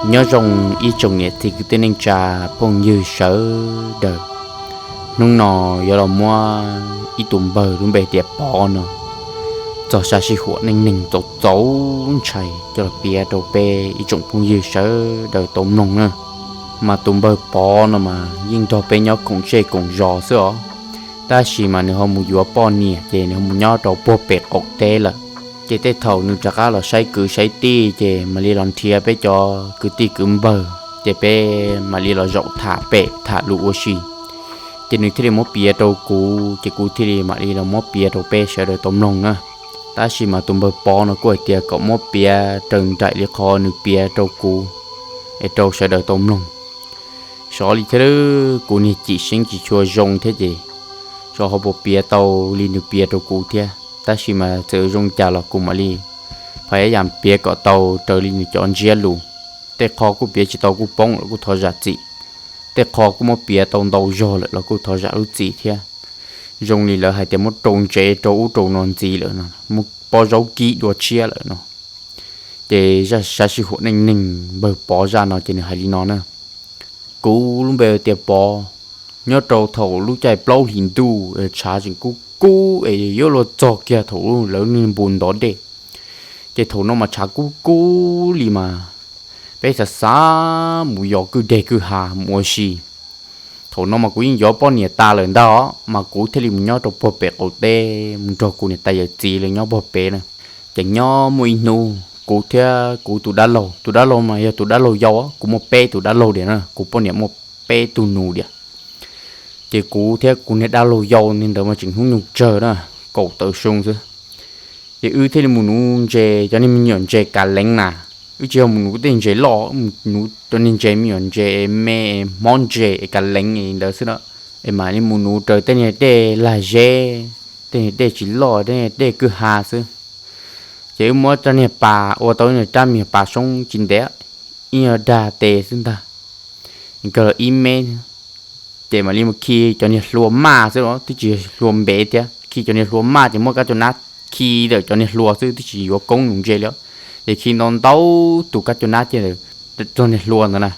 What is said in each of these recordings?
Nyob zoo ib tsoom niam txiv kwv tij neej tsa phooj ywg sawv daws. Hnub no yuav los muab ib tus npawg lub npe tias Pov no txog sab sij huam neej neeg txaus txaus ntshai coj los piav rau peb ib tsoom phooj ywg sawv daws tau mloog na. Mas tus npawg Pov no mas yeej nrog peb nyob koom zej koom zos xwb os, tab sis mas nws ho mus yuav poj niam ces nws ho mus nyob rau puag pem qaum teb lawm. Ces tej thaum nws rov qab los saib kwv saib tij ces mam li los nrhiav peb cov kwv tij kwv npawg, ces peb mam li los zaum tham pem tham lus ua si. Ces nws thiaj li muab piav rau kuv, ces kuv thiaj li mam li los muab piav rau peb sawv daws tau mloog na. Tab sis mas tus npawg Pov no kuj hais tias kom muab piav raws nraim li qhov nws piav rau kuv es rau sawv daws tau mloog. Xyov li thiab, kuv niag cim seeb tsis tshua zoo thiab ces xyov ho puas piav tau li nws piav rau kuv thiab, tab sis mas txawm zoo cas los kuv mam li pha ib yam piav kom tau raws li nws cov ntsiab lus. Tej qho kuj piav tsis tau kuj poob los kuj thov zam txim, tej qho kuj muab piav tau ntau zog lawm los kuj thov zam lub txim thiab. Zoo li lawv hais tias muab rau ntsev rau ub rau no ntxiv lawm no, muab pob zaub kib dua tshiab lawm no. Ces zaj sab sij huam neej neeg npawg Pov zaj no ces nws hais li no na. Kuv lub npe tias Pov, nyob rau thaum lub caij plaub hlis ntuj tshav tseem kub kub es yuav luag txog kiag thaum lawv npus ntov dej. Ces thaum no mas tshav kub kub li mas peb xav xav mus yos kwj deg kwj ha mus ua si. Thaum no mas kuv yeej yuav poj niam tas lawm ntag os, mas kuv thiaj li mus nyob rau puag pem qaum teb mus nrog kuv niam tais yawm txiv lawv nyob puag pem na. Ces nyob muaj ib hnub kuv thiab kuv tus dab laug, tus dab laug mas yog tus dab laug yau, kuv muaj peb tus dab laug diam na, kuv poj niam muaj peb tug nus diam. Ces kuv thiab kuv niag dab laug yau ntawd mas tseem hnub nyoog tsawg na, kaum tawm xyoo xwb. Ces wb thiaj li mus nuv ntses, cov niag me nyuam ntses kas leev na. Wb tsis yog mus nuv tej ntses loj, mus nuv cov niag ntses me nyuam ntses me, hmob ntses es kas leev ntawd xwb na. Es mam li mus nuv raws tej niag dej lag zeb, tej niag dej tsis loj, tej niag dej kwj ha xwb. Ces wb muab rab niag pas ua tau ib rab me nyuam pas soob tsis ntev, ib nyuag dag tes xwb ntag, nkawg los ib mev. Ces mam li mus khi cov niag hlua maj xwb los twb tsis hlua npev thiab, khi cov niag hlua maj ces muab kab cov nab khi ntawm cov niag hlua xwb twb tsis yuav koob nus ntses li. Ces khi ntau ntau tus kab cov nab ces txog niag hlua ntawd na,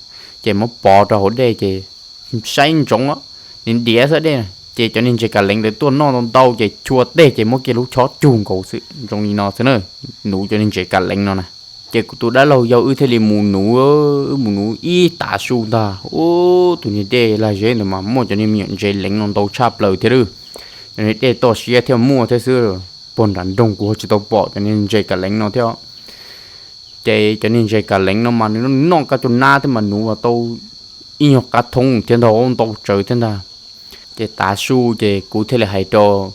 ces muab pov rau hauv dej ces saib ntsoov, niag diav xwb dej na. Ces cov niag ntses kas leev ntawd tuaj noj ntau ntau ces chua tej ces muab kiag lub chob cug nkaus xwb, zoo li no xwb na. Nuv cov niag ntses kas leev no na. Ces kuv tus dab laug yau wb thiaj li mus nuv, wb mus nuv ib tav su ntag, ub, tus niag dej lag zeb ntawd mas muaj cov niag me nyuam ntses leev no ntau tshaj plaws thiab lawm. Cov niag dej toj siab thiaj muaj thiab xwb, puag nram nroog kuv ho tsis tau pom cov niag ntses kas leev no thiab. Ces cov niag ntses kas leev no mas nws noj kab cov nab thiab mas nuv los tau ib nyuag qab thoob thiab ntag, ntau tsawv thiab ntag. Ces tav su ces kuv thiaj li hais rau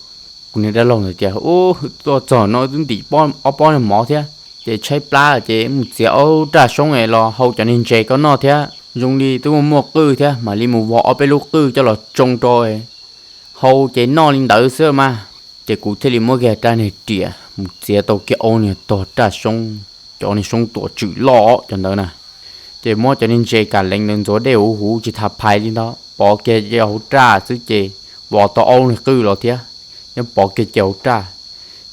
kuv niag dab laug ntawd tias, ub, tuaj txog no twb ntim ob pob niag mov thiab, ces tshaib plab ces mus txiav ob raj soob es los hau cov niag ntses koj noj thiab. Zoo li twb muaj muaj qwj thiab, mam li mus vov ob peb lub qwj coj los tsoo rau hau ces noj li ntawd xwb mas. Ces kuv thiaj li muab kiag rab niag riam mus txiav tau kiag ob niag tog raj soob, cov niag soob tuam tswm loj cov ntawd na. Ces muab cov niag ntses kas leev ntawd ntxuav dej huv huv tsis tas phais li ntawd, pov kiag cia hauv raj xwb ces vov tau ob niag qwj los thiab, nyob pov kiag cia hauv raj.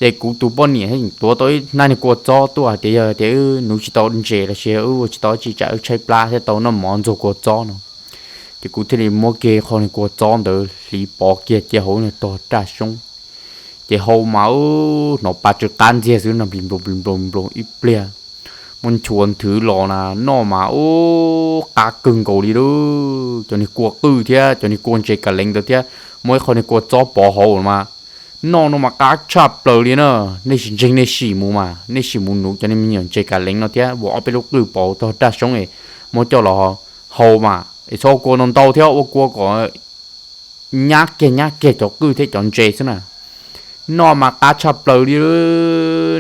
Ces kuv tus poj niam thiaj tuav tau ib hnab niag kua txob tuaj hais tias yog tias wb nuv tsis tau ntses los sis wb ua tsis tau tsi tsam wb tshaib plab thiab tau noj mov ntxuag kua txob no. Ces kuv thiaj li muab kiag qho niag kua txob ntawd hliv pov kiag cia hauv niag tog raj soob. Ces hau mas ub, hnov pa tsw qab ntxiag xwb no, nplis nploos nplis nploos nploos ib pliag. Muab nchuav nthwv los na, noj mas ub, qab kawg nkaus li lauj. Cov niag kua qwj thiab cov niag kua ntses kas leev ntawd thiab muaj ib qho niag kua txob pov hauv mas noj no mas qab tshaj plaws li na. Nej sim ntseeg nej sim mus mas, nej sim mus nuv cov niag me nyuam ntses kas leev no thiab vov ob peb lub qwj pov tog raj soob es muab coj los hau mas es txhob ua kua ntau ntau thiab, ua kua kom nyab kiag nyab kiag cov qwj thiab cov ntses xwb na. Noj mas qab tshaj plaws li.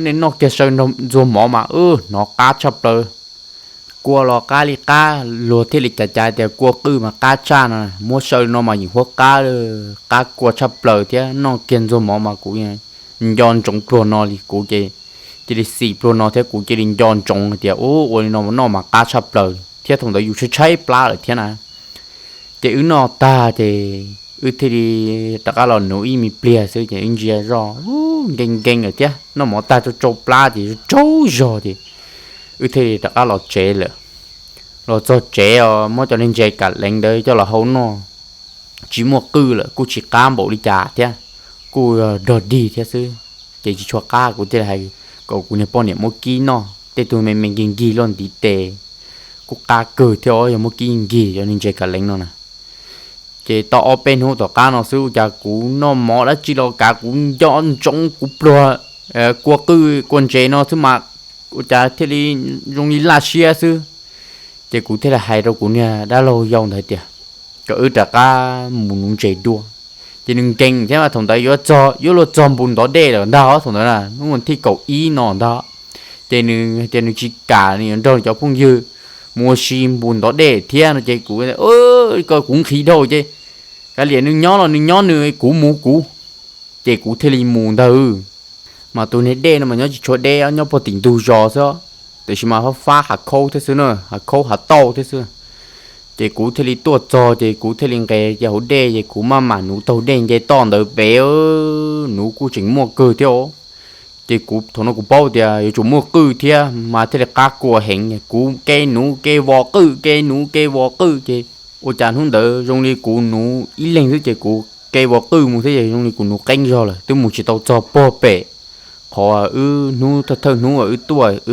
Nej noj kiag saw ntxuag mov mas ub, hnov qab tshaj plaws. Kua los qab li qab, luag thiaj li cav cav tias kua qwj mas qab tshaj no, muab saw no mas yeem huab qab, qab kua tshaj plaws thiab noj kiag ntxuag mov mas kuv nco ntsoov pluag no li, kuv ces cia li xis pluag no thiab kuv cia li nco ntsoov hais tias ub, ua li no noj mas qab tshaj plaws thiab thaum ntawd yus tshaib tshaib plab lawm thiab na. Ces wb noj tag ces wb thiaj li rov qab los nuv ib me pliag xwb ces wb ntsia zoj nkees nkees lawm thiab, noj mov tag tsau tsau plab ces tsau zog ces wb thiaj li rov qab los tsev lawm. Los txog tsev os, muab cov niag ntses kam leev ntawd coj los hau noj, tsis muaj qwj lawm, kuj tsis qab npaum li cas thiab, kuj yog dog dig thiab xwb. Ces tsis tshua qab, kuv thiaj li hais kom kuv niag poj niam muab kib noj, tej tug me me nkig nkig luaj ntiv tes, kuj qab kawg thiab os, yog muab kib nkig cov niag ntses kam leev no na. Ces tau ob peb hnub tom qab no xwb, ua cas kuv noj mov dab tsi los kav kuv nco ntsoov kuv pluag kua qwj kua ntses no xwb mas ua cas thiaj li zoo li laj siab xwb. Ces kuv thiaj li hais rau kuv niag dab laug yau ntawd tias kom wb rov qab mus nuv ntses dua. Ces nws nkees thiab mas thaum ntawd yuav txog, yuav luag txog npus ntov dej lawm ntag, thaum ntawd na hnub thib kaum ib no ntag. Ces nws tias nws tsis kam, nws yuav nrog cov phooj ywg mus ua si npus ntov dej thiab no ces kuv, kuv nqhis dhau ces kav liam, nws nyob los nws nyob nws, kuv mus kuv. Ces kuv thiaj li mus ntag. Mas tus niag dej no mas nyob tsis tshua deb, nyob puag tim ntug zos xwb, tiam sis mas fab fab hav khaub thiab xwb na, hav khaub hav tauj thiab xwb. Ces kuv thiaj li tuaj txog ces kuv thiaj li nqes cia hauv dej ces kuv maj mam nuv taug dej nce toj ntawd pem, nuv kuj tseem muaj kawg thiab os. Ces kuv thaum no kuv paub tias yuav tsum muaj qwj thiab mas thiaj li qab kua heev, kuv ke nuv ke vos qwj, ke nuv ke vos qwj ces ua cas hnub ntawd zoo li kuv nuv ib leeg xwb ces kuv ke vos qwj mus thiab ces zoo li kuv nuv qeeb zog lawm, twb mus tsis tau txog puag pem qhov wb hnub thawj thawj hnub wb tuaj wb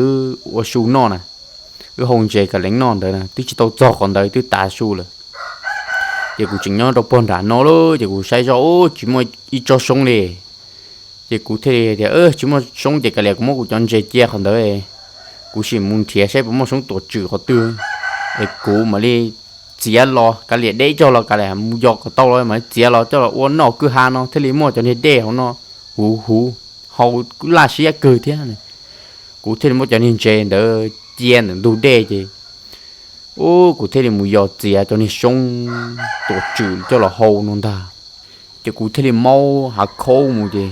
ua su noj na, wb hau ntses kam leev noj ntawd na, twb tsis tau txog qhov ntawd twb tav su lawm. Ces kuv tseem nyob rau puag nram no lawm ces kuv saib zoj tsis muaj ib tsob soob li. Ces kuv thiaj li tias tsis muaj soob ces kav liam kuv muab kuv cov ntses cia qhov ntawd, kuv sim mus nrhiav saib puas muaj soob tuam tswm qhov twg es kuv mam li txiav los, kav liam deb zog los kav liam mus yos kom tau los mam li txiav los coj los ua noj kwj ha no thiaj li muaj cov niag dej hauv no huv huv, hau laj siab kawg thiab. Kuv thiaj li muab cov niag ntses ntawd cia ntawm ntug dej ces kuv thiaj li mus yos txiav cov niag soob tuam tswm coj los hau no ntag. Ces kuv thiaj li maub hav khaub mus ces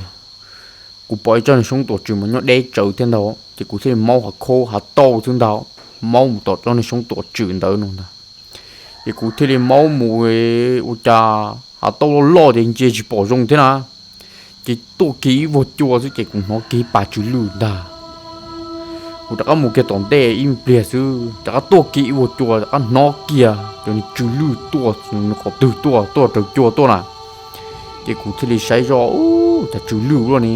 kuv pom ib tsob niag soob tuam tswm mas nyob deb tsawv thiab ntag, ces kuv thiaj li maub hav khaub hav tauj xwb ntag, maub mus tom tsob niag soob tuam tswm ntawd no ntag. Ces kuv thiaj li maub mus, ua cas hav tauj loj loj ces ntsia tsis pom zoo thiab na. Ces tuaj kiag ib vuag cua xwb ces kuv hnov kiag pas tsw lwj ntag. Kuv rov qab mus kiag tom ntej ib pliag xwb rov qab tuaj kiag ib vuag cua rov qab hnov kiag cov niag tsw lwj tuaj, nws qhov twg tuaj, tuaj raws cua tuaj na. Ces kuv thiaj li saib zoj, cas tsw lwj luaj ne.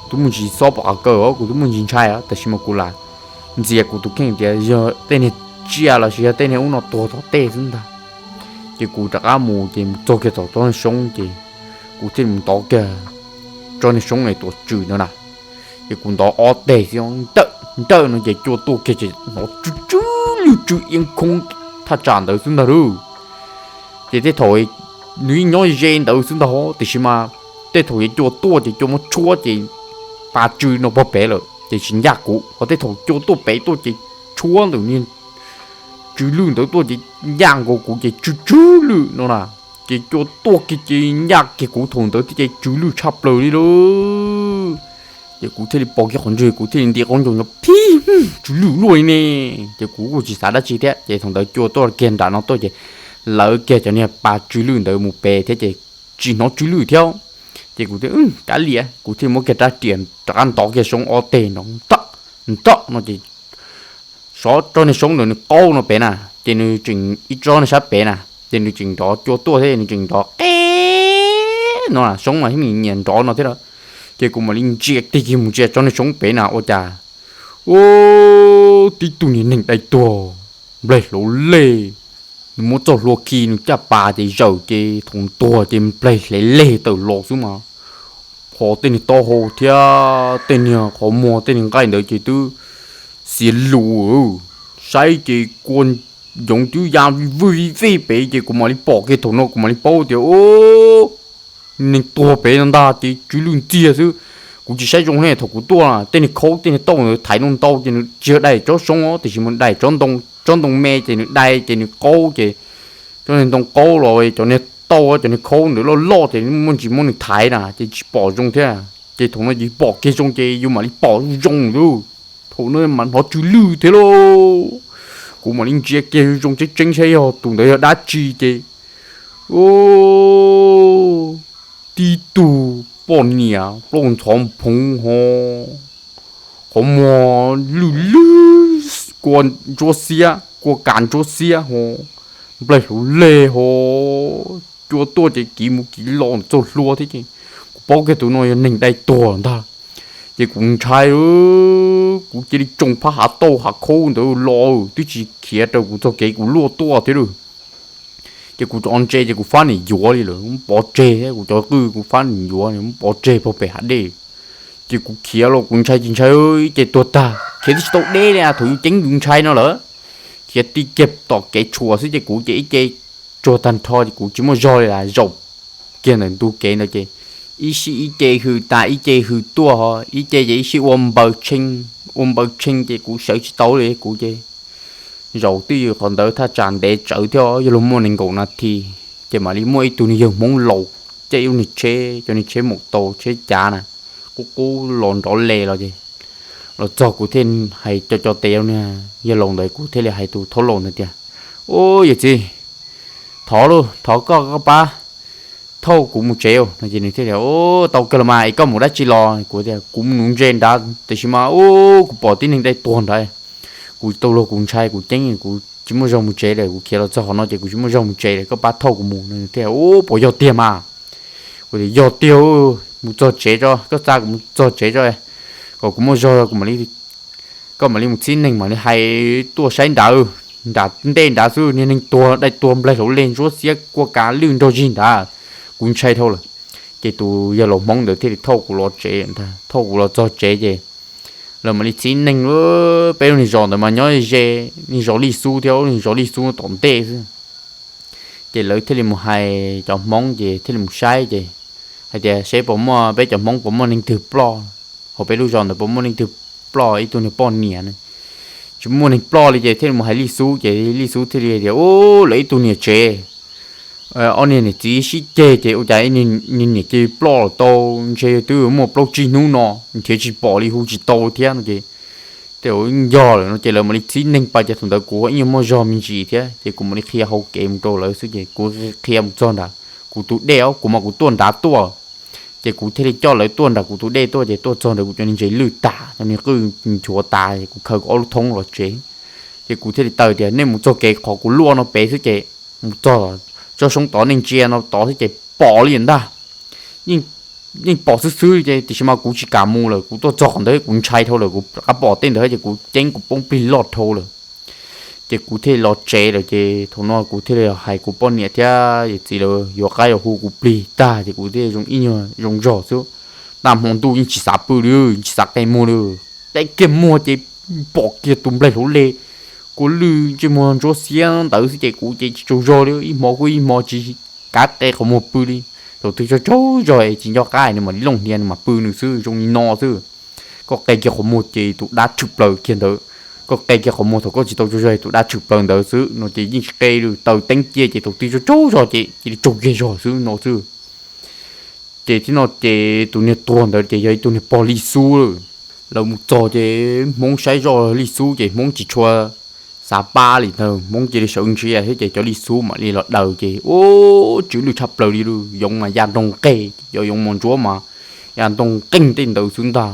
Twb muaj ntsis xob pom qhov kawg os, kuv twb muaj ntsis ntshai os, tab sis mas kuv lam ntxias kuv tus kheej tias yog tej niag tsiaj los sis yog tej niag ub no tuag tom tej xwb ntag. Ces kuv rov qab mus ces mus txog kiag tom tsob niag soob ces kuv thiaj li mus ntov kiag tsob niag soob tuam tswm ntawd na. Ces kuv ntov ob teg xwb, nrawj nrawj no ces cua tuaj kiag ces hnov tsw tsw lwj tsw iab khoob thaj tsam ntawd xwb ntag lauj. Ces tej thaum nws yeej nyob ze ntawd xwb ntag, tiam sis mas tej thaum yog cua tuaj ces cua muab tshuab ces pas tsw no pog pem lawm ces tsis ncaj kuv, ho tej thaum cua tuaj pem tuaj ces tshuab ntawm niag tsw lwj ntawd tuaj ces ncaj nkaus kuv ces tsw tsw lwj no na. Ces cua tuaj kiag ces ncaj kiag kuv thaum ntawd thiab ces tsw lwj tshaj plaws li lauj. Ces kuv thiaj li pom kiag qhov ntswg kuv thiaj li nti qaub ncaug no phib, tsw lwj luaj li ne. Ces kuv kuj tsis xav dab tsi thiab ces thaum ntawd cua tuaj kiag nram no tuaj ces lawv kiag cov niag pas tsw lwj ntawd mus pem thiab ces tsis hnov tsw lwj thiab. Ces kuv thiaj kav liam, kuv thiaj muab kiag rab riam rov qab ntov kiag soob ob teg no, nroj no ces xov tsob niag soob ntawd nws qaub no pem na, ces nws tseem ib tsob niag sab pem na, ces nws tseem nrov, cua tuaj thiab nws tseem nrov qe no, soob mas thiab nyiam nrov no thiab. Ces kuv mam li ntsia tig kiag mus ntsia tsob niag soob pem na ua cas, u, tib tug niag neeg dai tuag nplaig hlauv leg. Nws muab txoj hlua khi nws caj pas ces zawm ces thaum tuag ces nplaig hlauv leg tawm los xwb mas, qhov tej niag taub hau thiab tej niag qhov muag tej niag nqaij ntawd ces twb xiav lus, saib ces kua yoov twb ya vij vij pem ces kuv mam li pom kiag thaum no kuv mam li paub tias u, neeg tuag pem no ntag ces tsw lwj ntxiag xwb. Kuv tsis saib zoo li thaum kuv tuaj, tej niag khaub tej niag tauj ntawd thaiv ntau ntau ces nws tsis yog dai tsob soob tiam sis mas dai tsob ntoo me ces nws dai ces nws qaub ces cov niag ntoo qaub los cov niag tauj cov niag khaub ntawd loj loj ces muaj ntsis muab nws thaiv na ces tsis pom zoo thiab. Ces thaum no yus pom kiag zoo ces yus mam li pom zoo lauj. Thaum no mas hnov tsw lwj thiab lauj. Kuv mam li ntsia kiag zoo tseeb tseeb saib yog tus ntawd yog dab tsi ces, u, tib tug poj niam plaub ntxhov phoov ho qhov muag lwj lwj kua ntsuab xiab, kua kas ntsuab xiab ho, nplaig hluav leej ho, cua tuaj ces kiv mus kiv los txaus hlua thiab ces kuv paub kiag tus no yog neeg dai tuag ntag. Ces kuv ntshai, kuv cia li tsoo phab hav tauj hav khaub ntawd los twb tsis khiav rau kuv txoj kev kuv luaj tuaj thiab lauj. Ces kuv tso ntse ces kuv fab niam yuav li lawm, pov tseg thiab kuv cov qwj kuv fab niam yuav pov tseg pog pem hav dej. Ces kuv khiav los kuv ntshai tsis ntshai ib ce tuag tag, khiav twb tsis tau deb li thaum yus ceeb yus ntshai no lawm. Khiav tib kiag tom kev tshuam xwb ces kuv ces ib ce tsuag tag nrho ces kuv tsis muaj zog li lawm, zaum kiag ntawm ntug kev ntawd ces ib sij ib ce hws tas ib ce hws tuaj ho ib ce ces ib sij ua npaws tshee, ua npaws tshee ces kuv sawv tsis tau li kuv ces zaum twj ywm qhov ntawd thaj tsam ntev tsawv thiab yog luag muaj nees nkaum nas this ces mam li muaj ib tug niag yawg Hmoob laus caij ib lub niag tsheb, cov niag tsheb maum taus tsheb cav na, qub qub los nrov le los ces los txog kuv thiaj hais co co tes, yawg laus ntawd kuv thiaj li hais tus thaub laus ntawd tias, Ub yawm txiv, thov lauj, thov koj koj pab thauj kuv mus tsev no ces nws thiaj tias, Ub, tau kawg los mas es koj mus dab tsi los? Kuv tias, Kuv mus nuv ntses nrad tiam sis mas ub kuv pom tib neeg dai tuag nrad, kuv tau luag kuv ntshai kuv ceeb kuv tsis muaj zog mus tsev lawm, kuv khiav los txog qhov no ces kuv tsis muaj zog mus tsev lawm, koj pab thauj kuv mus no. Nws thiaj, Ub, puas yog tiag mas? Kuv tias, Yog tiag, mus txog tsev tso, koj xa kuv mus txog tsev tso, kom kuv muaj zog kuv mam li, koj mam li mus txhib neeg mam li hais tuaj saib nrad, nram ntej nrad xwb niag neeg tuag dai tuag nplaig hluav leej ntsuab xiab kua kas lwj nrog zig nrad, kuv ntshai dhau lawm. Ces tus yawg laus Hmoob ntawd thiaj li thauj kuv los tsev ntag, thauj kuv los txog tsev ces lawv mam li txhib neeg, peb lub niag zos ntawd mas nyob ze niag zos Lij Xub thiab, lub niag zos Lij Xub tom ntej xwb. Ces lawv thiaj li mus hais cov Hmoob ces thiaj li mus saib ces hais tias seb puas muaj, peb cov Hmoob puas muaj neeg twg ploj, hauv peb lub zos ntawd puas muaj neeg twg ploj ib tug niag poj niam na. Tsis muaj neeg ploj li ces thiaj li mus hais Lij Xub ces Lij Xub thiaj li tias, Ub, lawv ib tug niam tsev ob niag niam txiv sib ceg ces ua cas niag niam cia li ploj lawm tau, ntshe twb muaj plaub tsib hnub no nrhiav tsis pom li, hu tsis tau thiab no ces, Tej zaum yog lawm no ces lawv mam li txhib neeg pais ces thaum ntawd kuv ib nyuag muaj zog me ntsis thiab ces kuv mam li qhia hauv kev mus rau lawv xwb ces kuv qhia mus txog nram kuv tus dej os, kuv mas kuv tuaj nrad tuaj. Ces kuv thiaj li coj lawv tuaj nram kuv tus dej tuaj ces tuaj txog ntawd kuv cov niag ntses lwj tas, cov niag qwj nchuav tas, kuv khaws kuv ob lub thoob los tsev. Ces kuv thiaj li taw tias nej mus txog kev qhov kuv luaj no pem xwb ces mus txog tsob soob tod nej ntsia no tod xwb ces pom li ntag. Yeej pom xwb xwb ces tiam sis mas kuv tsis kam mus lawm, kuv tuaj txog qhov ntawd kuv ntshai dhau lawm, kuv rov qab pom tej ntawd ces kuv ceeb kuv poob plig loj dhau lawm. Ces kuv thiaj li los tsev lawm ces thaum no kuv thiaj li hais kuv poj niam thiab yawm txiv lawv yuav qab yuav hu kuv plig tag ces kuv thiaj zoo ib nyuag zoo zog xwb. Ntaj hmo ntuj yeej tsis xav pw li, tsis xav qe muag li. Qe kiag muag ces pom kiag tus nplaig hluav leej kua lwj ntsej muag ntsuab xiab ntawd xwb ces kuv ces tsis tsaug zog li, ib hmo kuj ib hmo tsis kav qe qhov muag pw li. Thaum twg tsaug tsaug zog es tsis nco qab nws mam li looj hniav nws mam pw nws xwb, zoo li no xwb. Koj qe kiag qhov muag ces tus dab tshwm plaws kiag ntawd, koj qe kiag qhov muag thaum koj tsis tau tsaug zog tus dab tshwm plaws ntawd xwb no ces yeej tsis qe li, taws teeb cia ces thaum twg tsaug tsaug zog ces cia li tsaug kiag zog xwb no xwb. Ces tib no ces tus niag tuag ntawd ces yog ib tug niag pog Lij Xub lawm. Lawv mus txog ces Hmoob saib zoj Lij Xub ces Hmoob tsis tshua xav pab li ntawd, Hmoob cia li sawv ntsia thiab ces cov Lij Xub mam li los daws ces ub tsw lwj tshaj plaws li lauj, yoov mas ya nroo nqeeg, cov yoov mos ntsuab mas ya nroo nqeeg tej ntawd xwb ntag.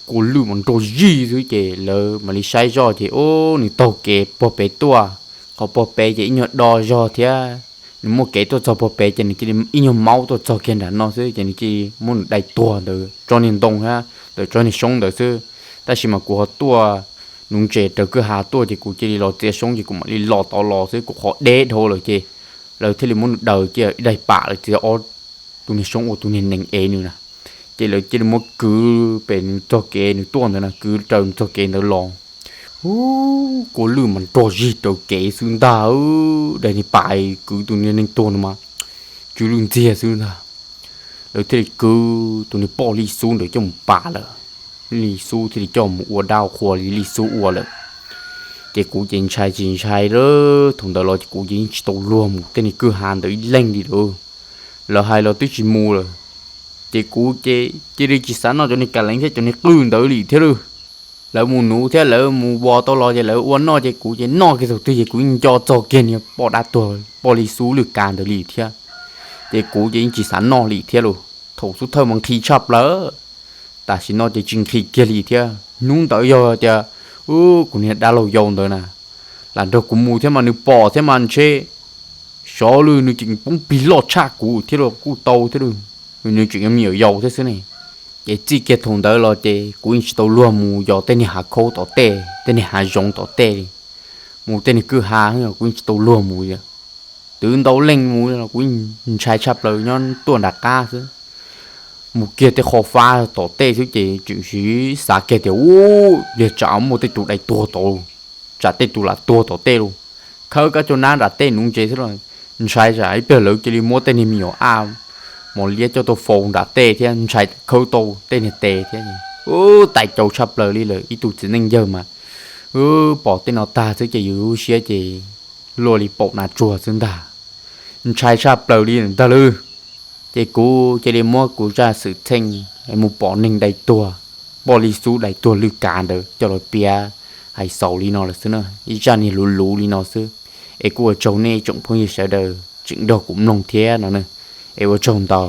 Kua lwj mas nrog zig xwb ces lawv mam li saib zoj ces ub nws taug kev pog pem tuaj, qhov pog pem ces ib nyuag do zog thiab, nws muaj kev tuaj txog pog pem ces nws cia li ib nyuag maub tuaj txog kiag nram no xwb ces nws cia li muab nws dai tuag ntawd tsob niag ntoo thiab ntawm tsob niag soob ntawd xwb. Tab sis mas kuv ho tuaj nuv ntses raws kwj ha tuaj ces kuv cia li los txiav soob ces kuv mam li los tod los xwb, kuv qhov deb dhau lawm ces lawv thiaj li muab nws daws cia ib daim pam lawm txiav ob tus niag soob ua tus niag nees ev nws na. Ces lawv cia li muab kwv pem nws txoj kev nws tuaj ntawd na, kwv raws nws txoj kev ntawd los. Ub, kua lwj mas nrog zig raws kev xwb ntag, daim niag pam kwv tus niag neeg tuag no mas tsw lwj ntxiag xwb ntag. Lawv thiaj li kwv tus niag poj Lij Xub ntawd coj mus pam lawm. Lij Xub thiaj li coj mus ua dab ua qhua li Lij Xub ua lawm. Ces kuv ces ntshai tsis ntshai lawm, thaum ntawd los ces kuv ces yeej tsis tau luag mus tej niag kwj ha ntawd ib leeg li lawm. Lawv hais los twb tsis mus lawm. Ces kuv ces cia li tsis xav noj cov niag kas leev thiab cov niag qwj ntawd li thiab lawm. Lawv mus nuv thiab lawv mus vos tau los ces lawv ua noj ces kuv ces noj kiag thaum twg ces kuv yeej nco txog kiag niag poj dab tuag poj Lij Xub lwj kav ntawd li thiab. Ces kuv ces yeej tsis xav noj li thiab lauj. Thaum xub thawj mas nqhis tshaj plaws, tam sim no ces tsis nqhis kiag li thiab. Hnub ntawd yog tias, ub, kuv niag dab laug yau ntawd na, lam nrog kuv mus thiab mas nws pom thiab mas ntshe xyov lawm nws tseem poob plig loj tshaj kuv thiab los kuj tau thiab lawm. Nws tseem yog me nyuam yaus thiab xwb ne. Ces txij kiag thaum ntawd los ces kuv yeej tsis tau luag mus yos tej niag hav khaub tom tej, tej niag hav zoov tom tej li. Mus tej niag kwj ha kuv yeej tsis tau luag mus. Twb ntau leej mus los kuv ntshai tshaj plaws nyob tuaj nram qab xwb. Mus kiag tej qho fab tom tej xwb ces tseem xav kiag tias ub, pliag tsam muaj tej tus dai tuag tod, tsam tej tus lam tuag tom tej los. Khawb kab coj nab nram tej nuv ntses xwb los ntshai tsam ib pliag lawv cia li muab tej niag me nyuam aj mos liab coj tau faus nram tej thiab ntshai khawb tau tej niag tes thiab. Ub, tais caus tshaj plaws li lawm, ib tug txiv neej yawg mas pom tej no tag xwb ces yus lub siab ces luaj li paum nas tsuag xwb ntag. Ntshai tshaj plaws li ntag lawm. Ces kuv cia li muab kuv zaj xwm txheej mus pom neeg dai tuag, poj li xub dai tuag lwj kav ntawd coj los piav hais xaus li no lawm xwb na, ib zaj niag luv luv li no xwb. Es kuj ua tsaug nej tsoom phooj ywg sawv daws tseem nrog kuv mloog thiab no na. Es ua tsaug ntau.